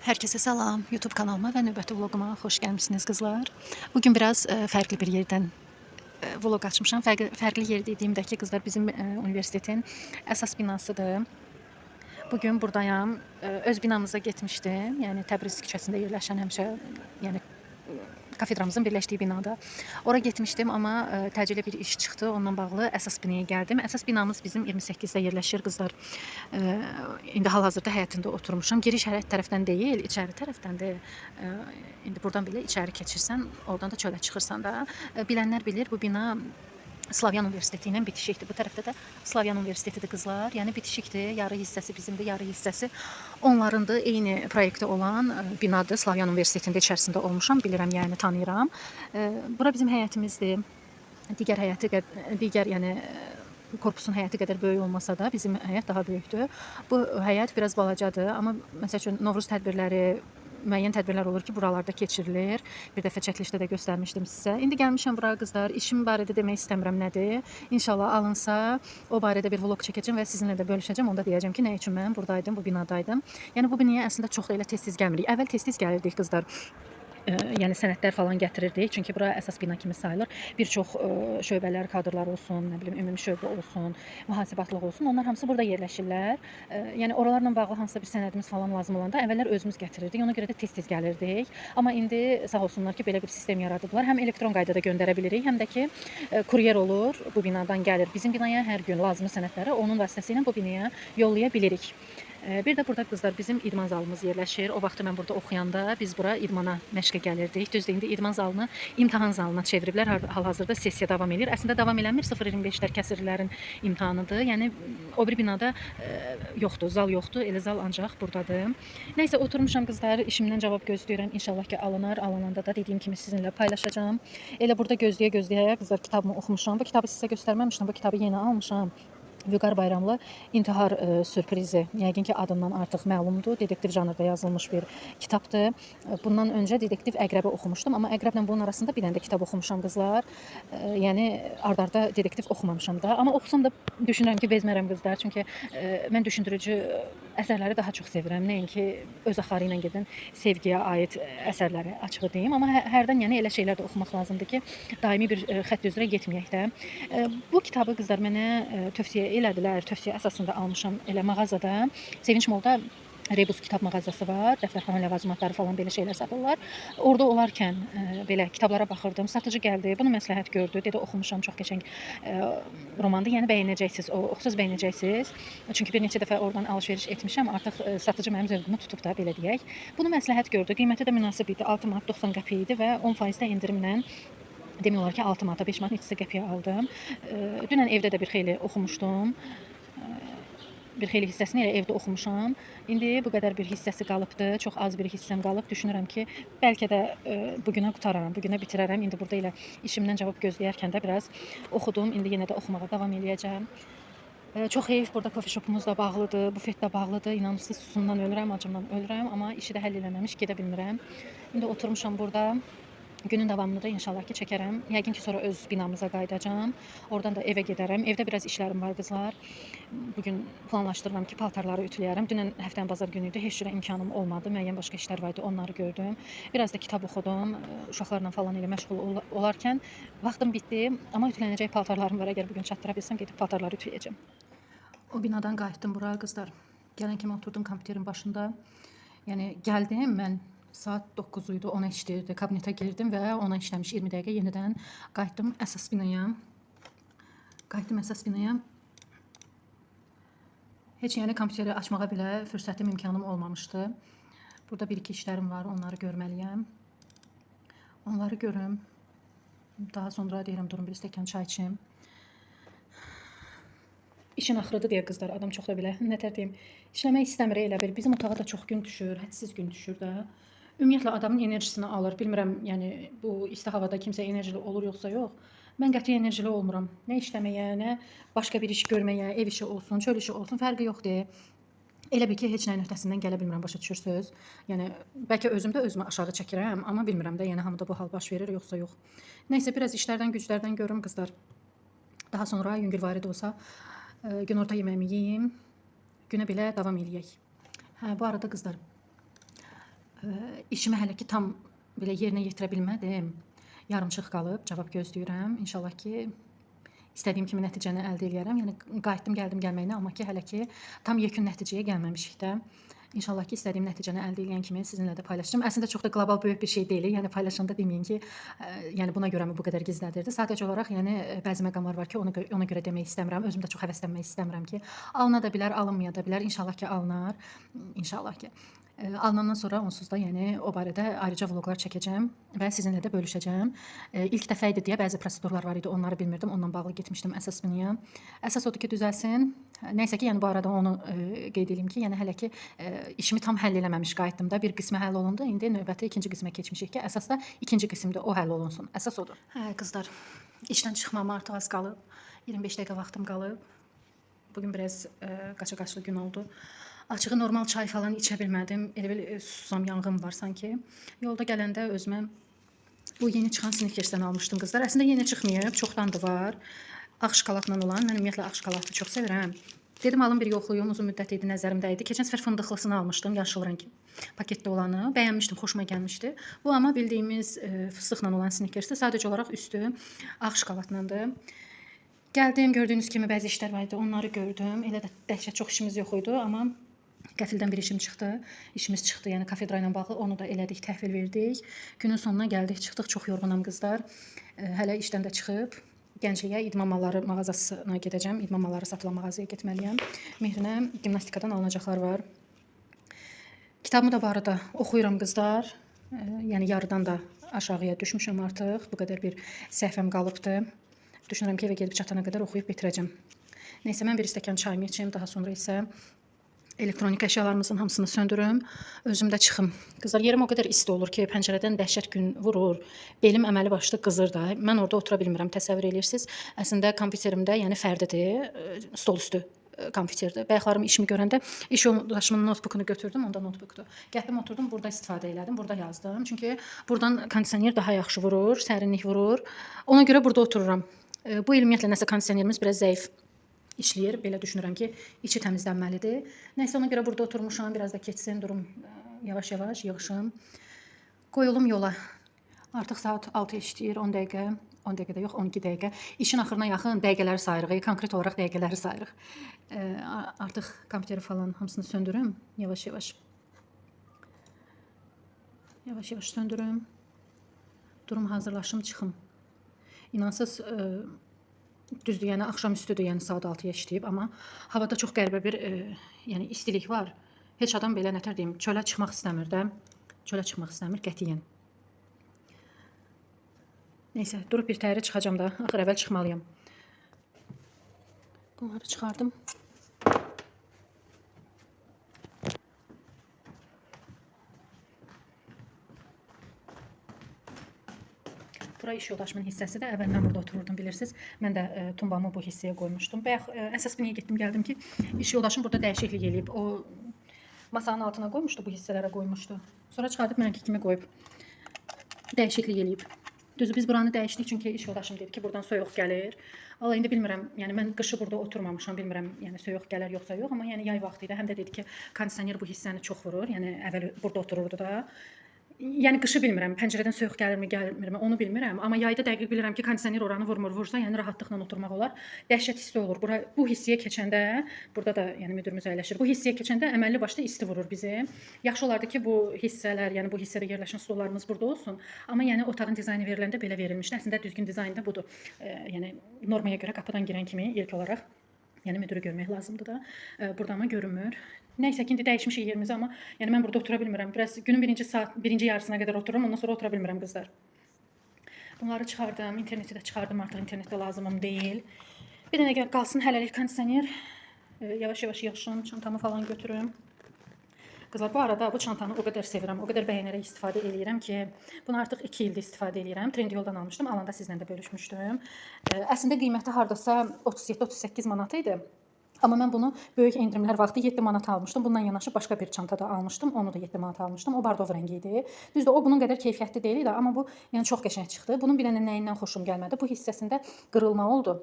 Herkese salam. YouTube kanalıma və növbəti vloguma xoş gəlmisiniz qızlar. Bugün biraz fərqli bir yerdən vlog açmışam. Fərqli yer dediyimdə ki, qızlar bizim universitetin əsas binasıdır. Bugün buradayam. Öz binamıza getmişdim. Yəni Təbriz küçəsində yerləşən həmişə, yəni kafedramızın birləşdiyi binada. Ora getmişdim, amma təcili bir iş çıxdı. Ondan bağlı əsas binaya gəldim. Əsas binamız bizim 28-də yerləşir qızlar. İndi hal-hazırda həyətində oturmuşam. Giriş həyət tərəfdən deyil, içəri tərəfdəndir. İndi buradan belə içəri keçirsən, oradan da çölə çıxırsan da. Bilənlər bilir, bu bina Slavyan Universiteti ilə bitişikdir. Bu tərəfdə də Slavyan Universitetidir qızlar. Yəni bitişikdir. Yarı hissəsi bizimdir, yarı hissəsi onlarındır. Eyni proyektdə olan binadır. Slavyan Universitetində içərisində olmuşam, bilirəm, yəni tanıyıram. Bura bizim həyətimizdir. Digər həyəti, digər yəni korpusun həyəti qədər böyük olmasa da bizim həyət daha böyükdür. Bu həyət biraz balacadır, amma məsəl üçün Novruz tədbirləri, müəyyən tədbirlər olur ki, buralarda keçirilir. Bir dəfə çəkilişdə də göstərmişdim sizə. İndi gəlmişəm bura qızlar. İşim barədə demək istəmirəm nədir. İnşallah alınsa o barədə bir vlog çəkəcəm və sizinlə də bölüşəcəm. Onda deyəcəm ki, nə üçün mən buradaydım, bu binadaydım. Yəni bu binaya əslində çox da elə tez-tez gəlmirik. Əvvəl tez-tez gəlirdik qızlar. Yəni sənədlər falan gətirirdik. Çünki bura əsas bina kimi sayılır. Bir çox şöbələr, kadrlar olsun, nə bilim, ümumi şöbə olsun, mühasibatlıq olsun, onlar hamısı burada yerləşirlər. Yəni oralarla bağlı hansısa bir sənədimiz falan lazım olanda əvvəllər özümüz gətirirdik. Ona görə də tez-tez gəlirdik. Amma indi sağ olsunlar ki, belə bir sistem yaradıblar. Həm elektron qaydada göndərə bilirik, həm də ki, kuryer olur, bu binadan gəlir bizim binaya hər gün lazımi sənədləri onun vasitəsilə bu binaya yollaya bilirik. Bir də burada qızlar bizim idman zalımız yerləşir. O vaxtı mən burada oxuyanda biz bura idmana məşqə gəlirdik. Düzdür, indi idman zalını imtahan zalına çeviriblər. Hal-hazırda sessiya davam eləyir. Əslində davam eləmir. 0.25-lər kəsirlərin imtahanıdır. Yəni o bir binada yoxdur, zal yoxdur. Elə zal ancaq burdadır. Nəysə oturmuşam qızlar, işimdən cavab gözləyirəm. İnşallah ki alınar. Alınanda da dediyim kimi sizinlə paylaşacağam. Elə burada gözləyə-gözləyə qızlar kitabımı oxumuşam. Bu kitabı sizə göstərməmişdim. Bu kitabı yeni almışam. Vüqar Bayramlı İntihar sürprizi. Yəqin ki adından artıq məlumdur. Detektiv janrda yazılmış bir kitabdır. Bundan öncə Detektiv Əqrəbi oxumuşdum, amma Əqrəblə bunun arasında bir dənə də kitab oxumuşam qızlar. Yəni ard-arda detektiv oxumamışam da. Amma oxusam da düşünürəm ki, bezmərəm qızlar. Çünki mən düşündürücü əsərləri daha çox sevirəm. Nəinki öz axarı ilə gedən sevgiyə aid əsərləri, açığı deyim. Amma hərdən yəni elə şeylər də oxumaq lazımdır ki, daimi bir xətt üzrə getməyək də. Bu kitabı qızlar mənə tövsiyə elədilər. Tövsiyə əsasında almışam elə mağazada. Sevinç Molda Rebus kitab mağazası var. Dəftərxana ləvazimatları falan belə şeylər satırlar. Orada olarkən belə kitablara baxırdım. Satıcı gəldi, bunu məsləhət gördü. Dedi oxumuşam, çox qəşəng romandır. Yəni bəyənəcəksiniz. O oxusaz bəyənəcəksiniz. Çünki bir neçə dəfə oradan alış-veriş etmişəm. Artıq satıcı mənim zövqümü tutub da, belə deyək. Bunu məsləhət gördü. Qiyməti də münasib idi. 6 manat 90 qəpik idi və 10% də endirimlə demək olar ki, 6 manata 5 manat neçəsə qəpiyə aldım. Dünən evdə də bir xeyli oxumuşdum. Bir xeyli hissəsini elə evdə oxumuşam. İndi bu qədər bir hissəsi qalıbdı. Çox az bir hissəm qalıb. Düşünürəm ki, bəlkə də bugünə qutararam, bugünə bitirərəm. İndi burada elə işimdən cavab gözləyərkən də biraz oxudum. İndi yenə də oxumağa davam eləyəcəm. Çox heyf, burada coffee shopumuz da bağlıdır, bufet də bağlıdır. İnanırsınız, susumdan ölürəm, acımdan ölürəm, amma işi də həll eləməmiş gedə bilmirəm. İndi oturmuşam burada. Günün davamını da inşallah ki çəkərəm. Yəqin ki sonra öz binamıza qayıdacağam. Oradan da evə gedərəm. Evdə biraz işlərim var qızlar. Bugün planlaşdırıram ki, paltarları ütüləyərəm. Dünən həftənin bazar günü idi. Heç cürə imkanım olmadı. Müəyyən başqa işlər var idi, onları gördüm. Biraz da kitab oxudum. Uşaqlarla falan elə məşğul olarkən vaxtım bitdi. Amma ütülənəcək paltarlarım var. Əgər bugün çatdıra bilsəm, gedib paltarları ütüləyəcəm. O binadan qayıtdım bura qızlar. Gələn kimi oturdum kompüterin başında. Yəni gəldim mən saat 9 idi, 10 işləyirdi. Kabinetə girdim və 10 işləmiş 20 dəqiqə yenidən qayıtdım əsas binaya. Qayıtdım əsas binaya. Heç yəni kompüteri açmağa belə fürsətim, imkanım olmamışdı. Burada bir-iki işlərim var, onları görməliyəm. Onları görüm. Daha sonra deyirəm, durun bir stəkan çay içim. İşin axırıdır deyə qızlar, adam çox da belə, nə tər deyim, işləmək istəmir elə bil. Bizim otağa da çox gün düşür, hədsiz gün düşür də. Ümumiyyətlə adamın enerjisini alır. Bilmirəm, yəni bu isti havada kimsə enerjili olur yoxsa yox. Mən qəti enerjili olmuram. Nə işləməyə, nə başqa bir iş görməyə, ev işi olsun, çöl işi olsun, fərqi yoxdur. Elə bil ki, heç nəyin öhdəsindən gələ bilmirəm, başa düşürsünüz. Yəni bəlkə özüm də özümü aşağı çəkirəm, amma bilmirəm də, yəni hamıda bu hal baş verir yoxsa yox. Nəysə biraz işlərdən, güclərdən görüm qızlar. Daha sonra yüngülvari də olsa günorta yeməyimi yeyim. Günə belə davam eləyək. Hə, bu arada qızlar, İşimi hələ ki tam belə yerinə yetirə bilmədim. Yarımçıq qalıb, cavab gözləyirəm. İnşallah ki istədiyim kimi nəticəni əldə eləyərəm. Yəni qayıtdım, gəldim gəlməyinə, amma ki hələ ki tam yekun nəticəyə gəlməmişik də. İnşallah ki istədiyim nəticəni əldə eləyən kimi sizinlə də paylaşacağım. Əslində çox da qlobal böyük bir şey deyil. Yəni paylaşanda deməyin ki, yəni buna görə mi bu qədər gizlədirdi? Sadəcə olaraq yəni bəzi məqamlar var ki, ona görə demək istəmirəm. Özüm də çox həvəslənmək istəmirəm ki, alına da bilər, alınmaya da bilər. İnşallah ki alınar. İnşallah ki. Alınandan sonra onsuz da yəni o barədə ayrıca vloqlar çəkəcəm və sizinlə də bölüşəcəm. İlk dəfə idi deyə bəzi prosedurlar var idi, onları bilmirdim. Onunla bağlı getmişdim əsas binaya. Əsas odur ki, düzəlsin. Nəysə ki, yəni bu arada onu qeyd edeyim ki, yəni hələ ki işimi tam həll eləməmiş qayıtdım da. Bir qismi həll olundu. İndi növbəti ikinci qismə keçmişik ki, əsas da ikinci qismdə o həll olunsun. Əsas odur. Hə, qızlar, işdən çıxmama artıq az qalıb. 25 dəqiqə vaxtım qalıb. Bugün biraz qaça-qaçlı gün oldu. Açığı normal çay falan içə bilmədim. Elə bil susam, yanğın var sanki. Yolda gələndə özümə bu yeni çıxan Snickers'dən almışdım qızlar. Əslində yeni çıxmayıb, çoxdandır var. Ağ şokoladla olan. Mən ümumiyyətlə ağ şokoladı çox sevirəm. Dedim alım bir yoxlayım, uzun müddət idi nəzərimdə idi. Keçən səfər fındıqlısını almışdım, yaşıl rəng paketdə olanı. Bəyənmişdim, xoşuma gəlmişdi. Bu amma bildiyimiz fıstıqla olan Snickers'dir. Sadəcə olaraq üstü ağ şokoladlandır. Gəldim, gördüyünüz kimi bəzi işlər var idi, onları gördüm. Elə də dəhşət çox işimiz yox idi, amma qəfildən bir işim çıxdı. İşimiz çıxdı, yəni kafedra ilə bağlı onu da elədik, təhvil verdik. Günün sonuna gəldik, çıxdıq. Çox yorğunam qızlar. Hələ işdən də çıxıb Gəncliyə idman malları mağazasına gedəcəm. İdman malları satılan mağazaya getməliyəm. Mehrinə gimnastikadan alınacaqlar var. Kitabımı da bu arada oxuyuram qızlar. Yəni yarıdan da aşağıya düşmüşəm artıq. Bu qədər bir səhifəm qalıbdı. Düşünürəm ki, evə gedib çatana qədər oxuyub bitirəcəm. Neysə, mən bir stəkan çayımı içim, daha sonra isə elektronik əşyalarımızın hamısını söndürüm, özüm də çıxım. Qızlar, yerim o qədər isti olur ki, pəncərədən dəhşət gün vurur. Belim əməli başlı qızır da. Mən orada otura bilmirəm, təsəvvür eləyirsiniz. Əslində kompüterimdə, yəni fərdidir, stol üstü kompüterdir. Bayaqlarım işimi görəndə iş yoldaşımın notebookunu götürdüm, onda notebookdur. Gəldim, oturdum, burada istifadə elədim, burada yazdım. Çünki buradan kondisioner daha yaxşı vurur, sərinlik vurur. Ona görə burada otururam. Bu il ümumiyyətlə nəsə kondisionerimiz biraz zəif işləyir. Belə düşünürəm ki, içi təmizlənməlidir. Nəysə, ona görə burada oturmuşam, biraz da keçsin, durum yavaş-yavaş yığışım. Qoyulum yola. Artıq saat 6 işləyir, 10 dəqiqə, 10 dəqiqə də yox, 12 dəqiqə. İşin axırına yaxın dəqiqələri sayırıq, konkret olaraq dəqiqələri sayırıq. Artıq kompüteri falan hamısını söndürüm, yavaş-yavaş. Yavaş-yavaş söndürüm. Durum hazırlaşım, çıxım. İnansız, düzdür, yəni axşam üstüdür, yəni saat 6-ya işləyib, amma havada çox qəribə bir yəni istilik var. Heç adam belə nətər deyim, çölə çıxmaq istəmir də. Çölə çıxmaq istəmir qətiyyən. Neysə, durub bir təhərə çıxacağam da. Axır əvvəl çıxmalıyam. Bunları çıxardım. Bura iş yoldaşımın hissəsidir. Əvvəl mən burada otururdum, bilirsiniz. Mən də tumbamı bu hissəyə qoymuşdum. Bayaq əsas niyə getdim, gəldim ki, iş yoldaşım burada dəyişiklik eləyib. O masanın altına qoymuşdu, bu hissələrə qoymuşdu. Sonra çıxardıb mənimki kimi qoyub. Dəyişiklik eləyib. Düzdür, biz buranı dəyişdik çünki iş yoldaşım dedi ki, buradan soyuq gəlir. Valla indi bilmirəm, yəni mən qışı burada oturmamışam, bilmirəm, yəni soyuq gələr yoxsa yox, amma yəni yay vaxtı idi. Həm də dedi ki, kondisioner bu hissəni çox vurur. Yəni əvvəl burada otururdu da. Yəni qışı bilmirəm, pəncərədən soyuq gəlirmi, gəlmirmi, onu bilmirəm. Amma yayda dəqiq bilirəm ki, kondisioner oranı vurmur. Vursa, yəni rahatlıqla oturmaq olar. Dəhşət isti olur. Bura, bu hissəyə keçəndə, burada da yəni müdürümüz əyləşir. Bu hissəyə keçəndə əməlli başlı isti vurur bizi. Yaxşı olardı ki, bu hissələr, yəni bu hissədə yerləşən stollarımız burada olsun. Amma yəni otağın dizaynı veriləndə belə verilmişdi. Əslində düzgün dizayn da budur. Yəni normaya görə qapıdan girən kimi ilk olaraq yəni müdürü görmək lazımdır da. Burada amma görünmür. Nəysə ki, indi dəyişmişik yerimizi, amma yəni mən burada otura bilmirəm. Biraz günün birinci saat, birinci yarısına qədər otururam, ondan sonra otura bilmirəm qızlar. Bunları çıxardım, interneti də çıxardım, artıq internetdə lazımım deyil. Bir dənə qalsın hələlik kondisioner. Yavaş-yavaş yığışım, çantamı falan götürüm. Qızlar, bu arada bu çantanı o qədər sevirəm, o qədər bəyənərək istifadə eləyirəm ki, bunu artıq 2 ildir istifadə eləyirəm. Trendyoldan almışdım, alanda sizlə də bölüşmüşdüm. Əslində qiyməti hardasa 37-38 manat idi. Amma mən bunu böyük endirimlər vaxtı 7 manata almışdım. Bundan yanaşı başqa bir çanta da almışdım. Onu da 7 manata almışdım. O bardov rəngi idi. Düzdür, o bunun qədər keyfiyyətli deyil idi, amma bu yəni çox qəşəng çıxdı. Bunun bir dənə nəyindən xoşum gəlmədi. Bu hissəsində qırılma oldu.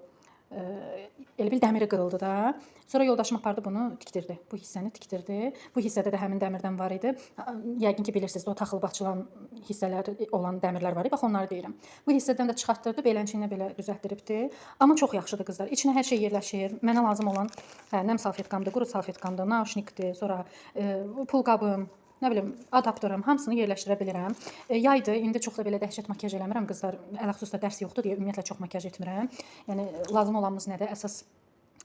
Elə bil dəmiri qırıldı da. Sonra yoldaşım apardı bunu tikdirdi. Bu hissəni tikdirdi. Bu hissədə də həmin dəmirdən var idi. Yəqin ki bilirsiniz də o taxılıb açılan hissələr olan dəmirlər var. Bax onları deyirəm. Bu hissədən də çıxartdırdı, beləncə belə düzəltdiribdi. Amma çox yaxşıdır qızlar. İçinə hər şey yerləşir. Mənə lazım olan nəm salfetkamdır, quru salfetkamdır, nauşnikdir, sonra pul qabım, nə bilim, adaptorum, hamısını yerləşdirə bilirəm. Yaydır, indi çox da belə dəhşət makiyaj eləmirəm qızlar. Ələxüsus da dərs yoxdur deyə ümumiyyətlə çox makiyaj etmirəm. Yəni lazım olanımız nədir? Əsas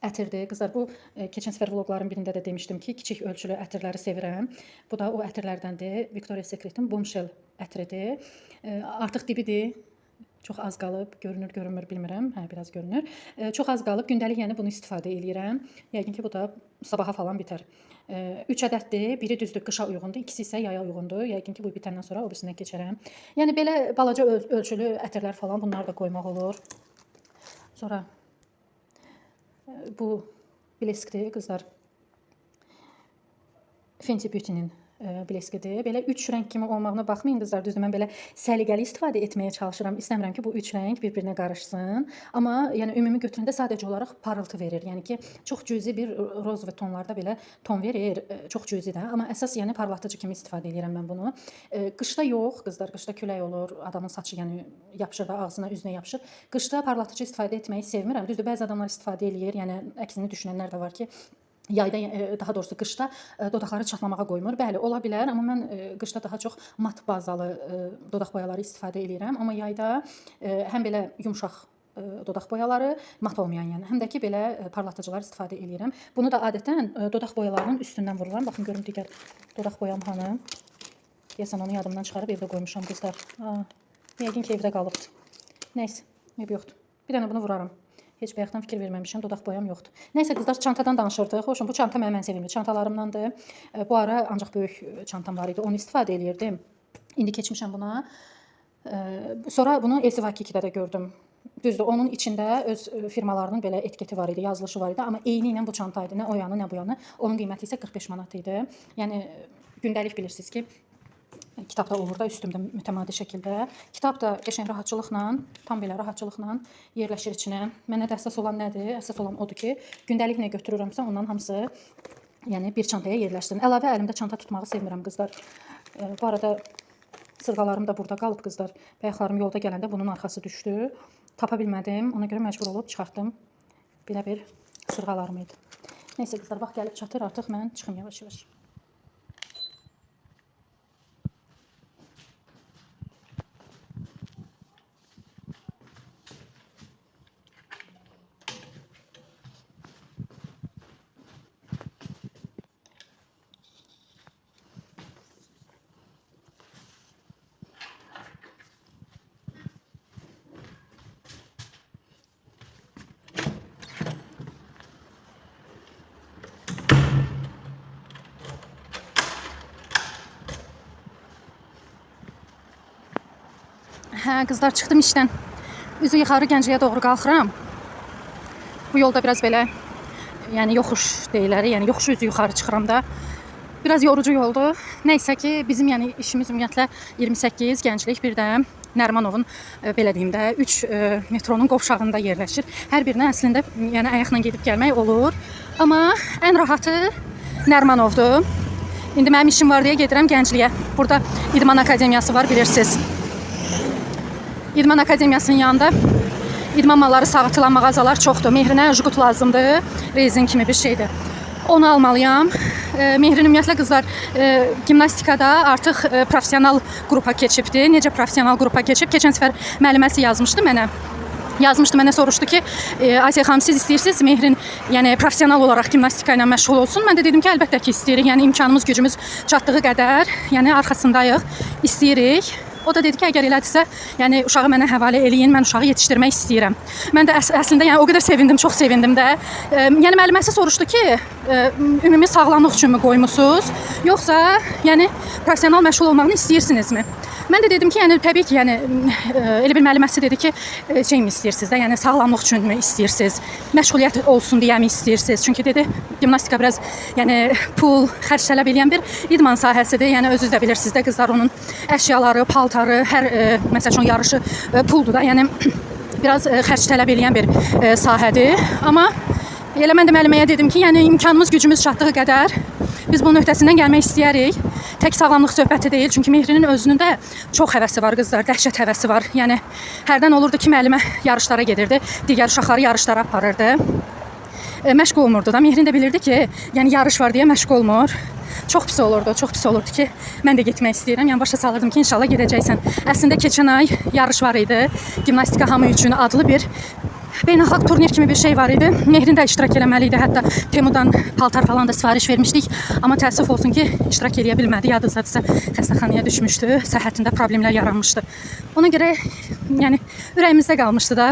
ətirdir. Qızlar, bu keçən səfər vloqların birində də demişdim ki, kiçik ölçülü ətirləri sevirəm. Bu da o ətirlərdəndir. Victoria's Secret'in Bombshell ətridir. Artıq dibidir. Çox az qalıb, görünür, görünmür bilmirəm. Hə, biraz görünür. Çox az qalıb. Gündəlik yəni bunu istifadə eləyirəm. Yəqin ki, bu da sabaha falan bitər. 3 ədəddir. Biri düzdür, qışa uyğundur, ikisi isə yaya uyğundur. Yəqin ki, bu bitəndən sonra o birisinə keçərəm. Yəni belə balaca ölçülü ətirlər falan bunları da qoymaq olur. Sonra bu bleskdir qızlar. Fenty Beauty-nin bleskidir. Belə üç rəng kimi olmağına baxmayın qızlar. Düzdür, mən belə səliqəli istifadə etməyə çalışıram. İstəmirəm ki, bu üç rəng bir-birinə qarışsın. Amma yəni ümumi götürəndə sadəcə olaraq parıltı verir. Yəni ki, çox cüzi bir roz və tonlarda belə ton verir. Çox cüzi də. Amma əsas yəni parlatıcı kimi istifadə edirəm mən bunu. Qışda yox, qızlar, qışda külək olur, adamın saçı yəni yapışır da ağzına, üzünə yapışır. Qışda parlatıcı istifadə etməyi sevmirəm. Düzdür, bəzi adamlar istifadə eləyir. Yəni əksini düşünənlər də var ki, yayda, daha doğrusu qışda dodaqları çatlamağa qoymur. Bəli, ola bilər, amma mən qışda daha çox mat bazalı dodaq boyaları istifadə eləyirəm. Amma yayda həm belə yumşaq dodaq boyaları, mat olmayan yəni, həm də ki belə parlatıcılar istifadə eləyirəm. Bunu da adətən dodaq boyalarının üstündən vururam. Baxın görüm digər dodaq boyam hanı. Deyəsən onu yadımdan çıxarıb evdə qoymuşam qızlar. Yəqin ki evdə qalıbdı. Nəysə, eybi yoxdur. Bir dənə bunu vuraram. Heç bayaqdan fikir verməmişəm, dodaq boyam yoxdur. Nəysə qızlar, çantadan danışırdıq. Xoşum, bu çanta mənim ən sevimli çantalarımdandır. Bu ara ancaq böyük çantam var idi, onu istifadə eləyirdim. İndi keçmişəm buna. Sonra bunu LC Waikiki-də də gördüm. Düzdür, onun içində öz firmalarının belə etiketi var idi, yazılışı var idi, amma eyni ilə bu çanta idi. Nə o yanı, nə bu yanı. Onun qiyməti isə 45 manat idi. Yəni gündəlik bilirsiniz ki, kitab da olur da üstümdə mütəmadi şəkildə. Kitab da qəşəng rahatçılıqla, tam belə rahatçılıqla yerləşir içinə. Mənə də əsas olan nədir? Əsas olan odur ki, gündəlik nə götürürəmsə ondan hamısı yəni bir çantaya yerləşsin. Əlavə əlimdə çanta tutmağı sevmirəm qızlar. Bu arada sırğalarım da burada qalıb qızlar. Bayaqlarım yolda gələndə bunun arxası düşdü. Tapa bilmədim. Ona görə məcbur olub çıxartdım. Belə bir sırğalarım idi. Neysə qızlar, vaxt gəlib çatır. Artıq mən çıxım yavaş-yavaş. Hə, qızlar, çıxdım işdən. Üzü yuxarı Gəncəyə doğru qalxıram. Bu yolda biraz belə, yəni yoxuş deyirlər, yəni yoxuşu üzü yuxarı çıxıram da. Biraz yorucu yoldur. Nəysə ki, bizim yəni işimiz ümumiyyətlə 28 Gənclik, bir də Nərimanovun belə deyim də 3 metronun qovşağında yerləşir. Hər birinə əslində yəni ayaqla gedib gəlmək olur. Amma ən rahatı Nərimanovdur. İndi mənim işim var deyə gedirəm Gəncliyə. Burada İdman Akademiyası var, bilirsiniz. İdman Akademiyasının yanında idman malları satılan mağazalar çoxdur. Mehrinə jqut lazımdır, rezin kimi bir şeydir. Onu almalıyam. Mehrin ümumiyyətlə qızlar gimnastikada artıq professional qrupa keçibdi. Necə professional qrupa keçib? Keçən səfər müəlliməsi yazmışdı mənə. Yazmışdı mənə, soruşdu ki, Asiya xanım siz istəyirsiniz Mehrin yəni professional olaraq gimnastika ilə məşğul olsun? Mən də dedim ki, əlbəttə ki istəyirik. Yəni imkanımız, gücümüz çatdığı qədər, yəni arxasındayıq, istəyirik. O da dedi ki, əgər elədirsə, yəni uşağı mənə həvalə eləyin, mən uşağı yetişdirmək istəyirəm. Mən də əslində yəni o qədər sevindim, çox sevindim də. Yəni müəlliməsi soruşdu ki, ümumi sağlamlıq üçünmü qoymusunuz, yoxsa yəni professional məşğul olmağını istəyirsinizmi? Mən də dedim ki, yəni təbii ki, yəni elə bir müəlliməsi dedi ki, şey mi istəyirsiniz də, yəni sağlamlıq üçünmü istəyirsiniz, məşğuliyyət olsun deyə mi istəyirsiniz? Çünki dedi, gimnastika biraz yəni pul xərc tələb eləyən bir idman sahəsidir. Yəni özünüz də bilirsiniz də qızlar, onun əşyaları, paltarı, hər məsəl üçün yarışı puldur da. Yəni Biraz xərc tələb eləyən bir sahədir. Amma elə mən də müəlliməyə dedim ki, yəni imkanımız, gücümüz çatdığı qədər biz bunun öhdəsindən gəlmək istəyirik. Tək sağlamlıq söhbəti deyil, çünki Mehrinin özünün də çox həvəsi var qızlar, dəhşət həvəsi var. Yəni hərdən olurdu ki, müəllimə yarışlara gedirdi, digər uşaqları yarışlara aparırdı. Məşq olmurdu da. Mehrin də bilirdi ki, yəni yarış var deyə məşq olmur. Çox pis olurdu, çox pis olurdu ki, mən də getmək istəyirəm. Yəni başa salırdım ki, inşallah gedəcəksən. Əslində keçən ay yarış var idi. Gimnastika hamı üçün adlı bir beynəlxalq turnir kimi bir şey var idi. Mehrin də iştirak eləməli idi. Hətta Temudan paltar falan da sifariş vermişdik. Amma təəssüf olsun ki, iştirak eləyə bilmədi. Yadınızdadısa xəstəxanaya düşmüşdü. Səhhətində problemlər yaranmışdı. Ona görə yəni ürəyimizdə qalmışdı da.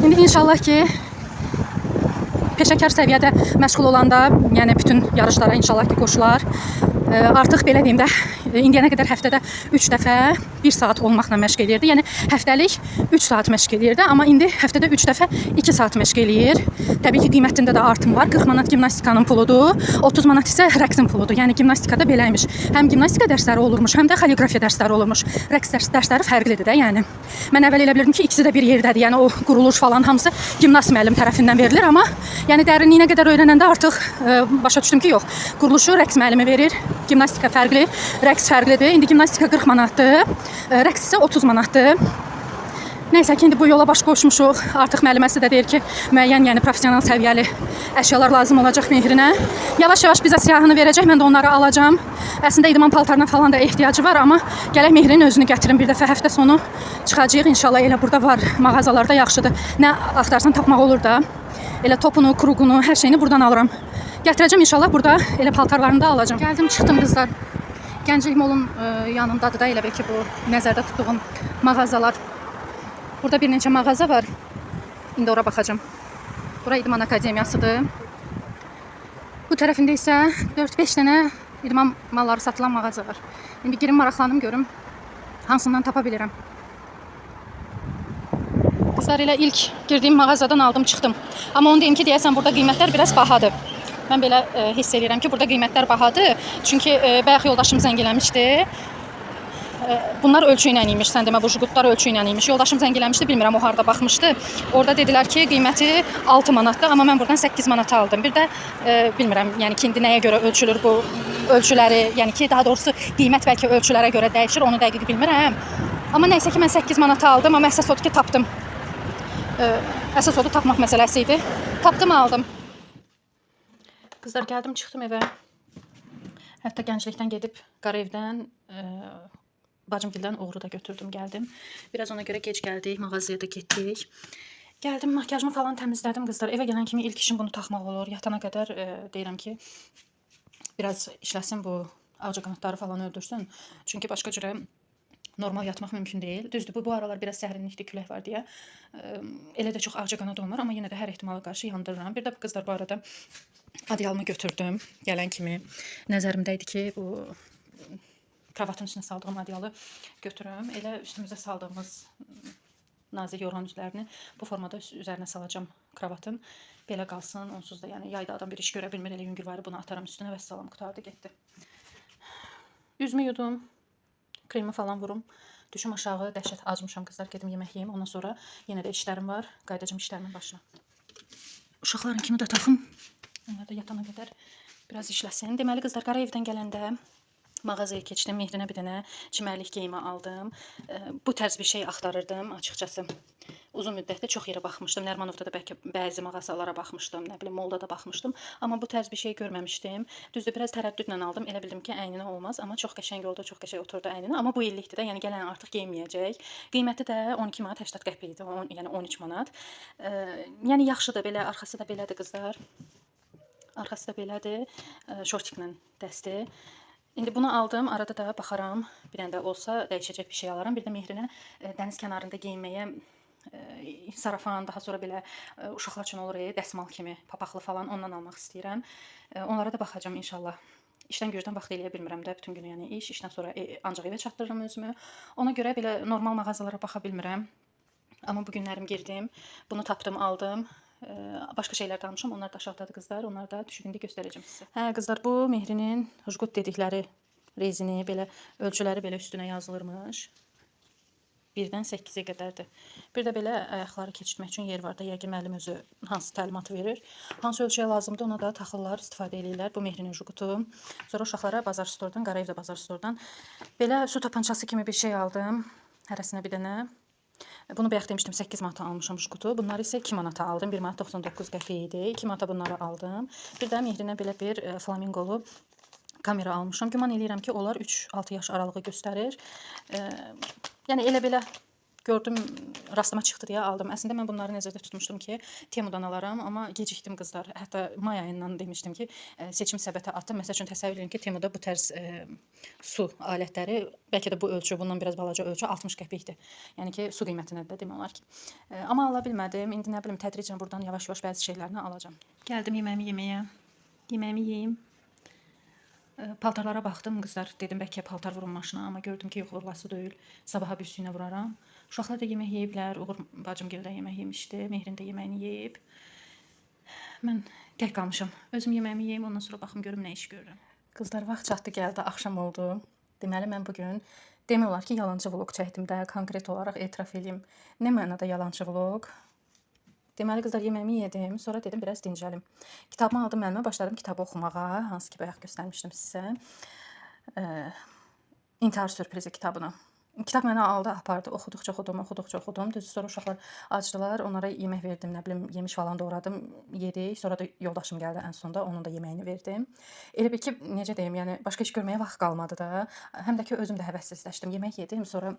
İndi inşallah ki peşəkar səviyyədə məşğul olanda, yəni bütün yarışlara inşallah ki qoşular. Artıq belə deyim də, indiyənə qədər həftədə 3 dəfə 1 saat olmaqla məşq eləyirdi. Yəni həftəlik 3 saat məşq eləyirdi, amma indi həftədə 3 dəfə 2 saat məşq eləyir. Təbii ki, qiymətində də artım var. 40 manat gimnastikanın puludur, 30 manat isə rəqsin puludur. Yəni gimnastikada beləymiş. Həm gimnastika dərsləri olurmuş, həm də xoreoqrafiya dərsləri olurmuş. Rəqs dərsləri fərqlidir də, yəni. Mən əvvəl elə bilirdim ki, ikisi də bir yerdədir. Yəni o quruluş falan hamısı gimnast müəllim tərəfindən verilir, amma yəni dərinliyinə qədər öyrənəndə artıq başa düşdüm ki, yox. Quruluşu rəqs müəllimi verir. Gimnastika fərqli, rəqs fərqlidir. İndi gimnastika 40 manatdır, rəqs isə 30 manatdır. Nəysə ki, indi bu yola baş qoşmuşuq. Artıq müəlliməsi də deyir ki, müəyyən, yəni professional səviyyəli əşyalar lazım olacaq Mehrinə. Yavaş-yavaş bizə siyahını verəcək, mən də onları alacağam. Əslində idman paltarına falan da ehtiyacı var, amma gələk Mehrinin özünü gətirim bir dəfə həftə sonu çıxacağıq. İnşallah elə burada var, mağazalarda yaxşıdır. Nə axtarsan tapmaq olur da. Elə topunu, kruqunu, hər şeyini buradan alıram. Gətirəcəm inşallah burada, elə paltarlarını da alacağam. Gəldim, çıxdım qızlar. Gənclik Molun yanındadır da elə bil ki, bu nəzərdə tutduğum mağazalar. Burada bir neçə mağaza var. İndi ora baxacağam. Bura İdman Akademiyasıdır. Bu tərəfində isə 4-5 dənə idman malları satılan mağaza var. İndi girim maraqlanım görüm hansından tapa bilirəm. Qızlar elə ilk girdiyim mağazadan aldım, çıxdım. Amma onu deyim ki, deyəsən burada qiymətlər biraz bahadır. Mən belə hiss eləyirəm ki, burada qiymətlər bahadır. Çünki bayaq yoldaşım zəng eləmişdi. Bunlar ölçü ilə imiş, sən demə bu jqutlar ölçü ilə imiş. Yoldaşım zəng eləmişdi, bilmirəm o harda baxmışdı. Orada dedilər ki, qiyməti 6 manatdır, amma mən buradan 8 manata aldım. Bir də bilmirəm, yəni ki, indi nəyə görə ölçülür bu ölçüləri, yəni ki, daha doğrusu qiymət bəlkə ölçülərə görə dəyişir, onu dəqiq bilmirəm. Amma nəysə ki, mən 8 manata aldım, amma əsas odur ki, tapdım. Əsas odur tapmaq məsələsi idi. Tapdım, aldım. Qızlar gəldim, çıxdım evə. Hətta Gənclikdən gedib Qarayevdən, bacımgildən Uğuru da götürdüm, gəldim. Biraz ona görə gec gəldik, mağazaya da getdik. Gəldim, makyajımı falan təmizlədim qızlar. Evə gələn kimi ilk işim bunu taxmaq olur. Yatana qədər deyirəm ki, biraz işləsin bu ağcaqanadları falan öldürsün. Çünki başqa cürə normal yatmaq mümkün deyil. Düzdür, bu aralar biraz sərinlikdir, külək var deyə. Elə də çox ağcaqanad olmur, amma yenə də hər ehtimala qarşı yandırıram. Bir də qızlar bu arada adyalımı götürdüm gələn kimi. Nəzərimdə idi ki, bu kravatın üstünə saldığım adyalı götürüm. Elə üstümüzə saldığımız nazik yorğan üzlərini bu formada üzərinə salacağam kravatın. Belə qalsın, onsuz da yəni yayda adam bir iş görə bilmir. Elə yüngülvarı bunu ataram üstünə və salam qurtardı getdi. Üzümü yudum, kremi falan vurum. Düşüm aşağı, dəhşət acmışam qızlar, gedim yemək yeyim. Ondan sonra yenə də işlərim var. Qayıdacağım işlərimin başına. Uşaqlarınkini də taxım. Onlar da yatana qədər biraz işləsin. Deməli qızlar, Qarayevdən gələndə mağazaya keçdim. Mehrinə bir dənə çimərlik geyimi aldım. Bu tərz bir şey axtarırdım açıqcası. Uzun müddətdə çox yerə baxmışdım. Nərmanovda da bəlkə bəzi mağazalara baxmışdım, nə bilim, molda da baxmışdım. Amma bu tərz bir şey görməmişdim. Düzdür, biraz tərəddüdlə aldım. Elə bildim ki, əyninə olmaz, amma çox qəşəng oldu, çox qəşəng oturdu əyninə. Amma bu illikdir də, yəni gələn artıq geyinməyəcək. Qiyməti də 12 manat 80 qəpik idi, yəni 13 manat. Yəni yaxşıdır belə, arxası da belədir qızlar. Arxası da belədir. Şortiklə dəsti. İndi bunu aldım, arada da baxaram, bir dənə də olsa dəyişəcək bir şey alaram. Bir də Mehrinə dəniz kənarında geyinməyə sarafan, daha sonra belə uşaqlar üçün olur, dəsmal kimi, papaqlı falan ondan almaq istəyirəm. Onlara da baxacağam inşallah. İşdən gücdən vaxt eləyə bilmirəm də bütün günü, yəni iş, işdən sonra ancaq evə çatdırıram özümü. Ona görə belə normal mağazalara baxa bilmirəm. Amma bu günlərim girdim, bunu tapdım, aldım. Başqa şeylər də almışam. Onlar da aşağıdadır qızlar. Onları da düşüb indi göstərəcəm sizə. Hə qızlar, bu Mehrinin jqut dedikləri rezini, belə ölçüləri belə üstünə yazılırmış. 1-dən 8-ə qədərdir. Bir də belə ayaqları keçirtmək üçün yer var da. Yəqin müəllim özü hansı təlimatı verir. Hansı ölçüyə lazımdır, ona da taxırlar, istifadə eləyirlər. Bu Mehrinin juqutu. Sonra uşaqlara Bazar Store'dan, Qaraevdə Bazar Store'dan belə su tapançası kimi bir şey aldım. Hərəsinə bir dənə. Bunu bayaq demişdim, 8 manata almışam juqutu. Bunları isə 2 manata aldım. 1 manat 99 qəpik idi. 2 manata bunları aldım. Bir də Mehrinə belə bir flamingolu kamera almışam. Güman eləyirəm ki, onlar 3-6 yaş aralığı göstərir. Yəni elə belə gördüm, rastıma çıxdı deyə aldım. Əslində mən bunları nəzərdə tutmuşdum ki, Temudan alaram, amma gecikdim qızlar. Hətta may ayından demişdim ki, seçim səbətə atdım. Məsəl üçün təsəvvür edin ki, Temuda bu tərz su alətləri, bəlkə də bu ölçü, bundan biraz balaca ölçü 60 qəpikdir. Yəni ki, su qiymətinə də demək olar ki. Amma ala bilmədim. İndi nə bilim, tədricən buradan yavaş-yavaş bəzi şeylərini alacağam. Gəldim yeməyimi yeməyə. Yeməyimi yeyim. Paltarlara baxdım qızlar, dedim bəlkə paltar vurum maşına, amma gördüm ki, yox, vurulası deyil. Sabaha bir üstünə vuraram. Uşaqlar da yemək yeyiblər, Uğur bacım gildə yemək yemişdi, Mehrin də yeməyini yeyib. Mən tək qalmışam. Özüm yeməyimi yeyim, ondan sonra baxım görüm nə iş görürəm. Qızlar, vaxt çatdı, gəldi, axşam oldu. Deməli, mən bugün demək olar ki, yalançı vlog çəkdim də, konkret olaraq etiraf eləyim. Nə mənada yalançı vlog? Deməli, qızlar, yeməyimi yedim, sonra dedim biraz dincəlim. Kitabımı aldım əlimə, başladım kitabı oxumağa, hansı ki, bayaq göstərmişdim sizə. İntihar sürprizi kitabını. Kitab mənə aldı, apardı, oxuduqca oxudum, oxuduqca oxudum. Düzdür, sonra uşaqlar acdılar, onlara yemək verdim, nə bilim, yemiş falan doğradım, yedik. Sonra da yoldaşım gəldi ən sonda, onun da yeməyini verdim. Elə bil ki, necə deyim, yəni başqa iş görməyə vaxt qalmadı da. Həm də ki, özüm də həvəssizləşdim. Yemək yedim, sonra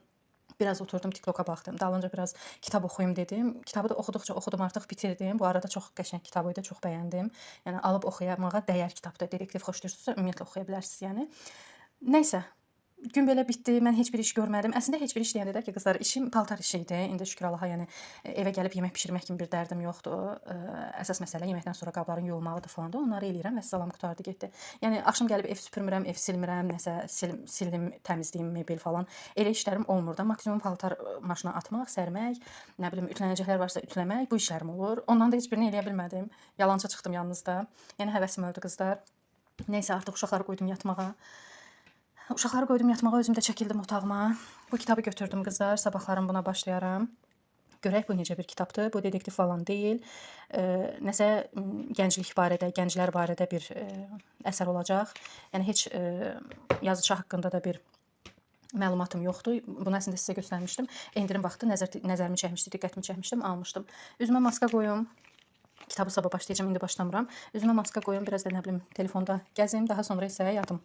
biraz oturdum, TikToka baxdım. Dalınca biraz kitab oxuyum dedim. Kitabı da oxuduqca oxudum, artıq bitirdim. Bu arada çox qəşəng kitab idi, çox bəyəndim. Yəni alıb oxuyamağa dəyər kitabdır. Detektiv xoşlayırsınızsa ümumiyyətlə oxuya bilərsiniz, yəni. Nəysə, gün belə bitdi. Mən heç bir iş görmədim. Əslində heç bir iş deyəndə də ki, qızlar, işim paltar işi idi. İndi şükür Allaha, yəni evə gəlib yemək bişirmək kimi bir dərdim yoxdur. Əsas məsələ yeməkdən sonra qabların yuyulmalıdır falan da. Onları eləyirəm və salam qurtardı getdi. Yəni axşam gəlib ev süpürmürəm, ev silmirəm, nəsə sildim, təmizləyim mebel falan. Elə işlərim olmur da. Maksimum paltar maşına atmaq, sərmək, nə bilim ütülənəcəklər varsa ütüləmək, bu işlərim olur. Ondan da heç birini eləyə bilmədim. Yalançı çıxdım yalnız da. Yəni həvəsim öldü qızlar. Nəysə, artıq uşaqları qoydum yatmağa. Uşaqları qoydum yatmağa, özüm də çəkildim otağıma. Bu kitabı götürdüm qızlar, sabahlarım buna başlayaram. Görək bu necə bir kitabdır. Bu detektiv falan deyil. Nəsə gənclik barədə, gənclər barədə bir əsər olacaq. Yəni heç yazıçı haqqında da bir məlumatım yoxdur. Bunu əslində sizə göstərmişdim. Endirim vaxtı nəzərimi çəkmişdi, diqqətimi çəkmişdim, almışdım. Üzümə maska qoyum. Kitabı sabah başlayacağım, indi başlamıram. Üzümə maska qoyum, biraz da nə bilim telefonda gəzim, daha sonra isə yatım.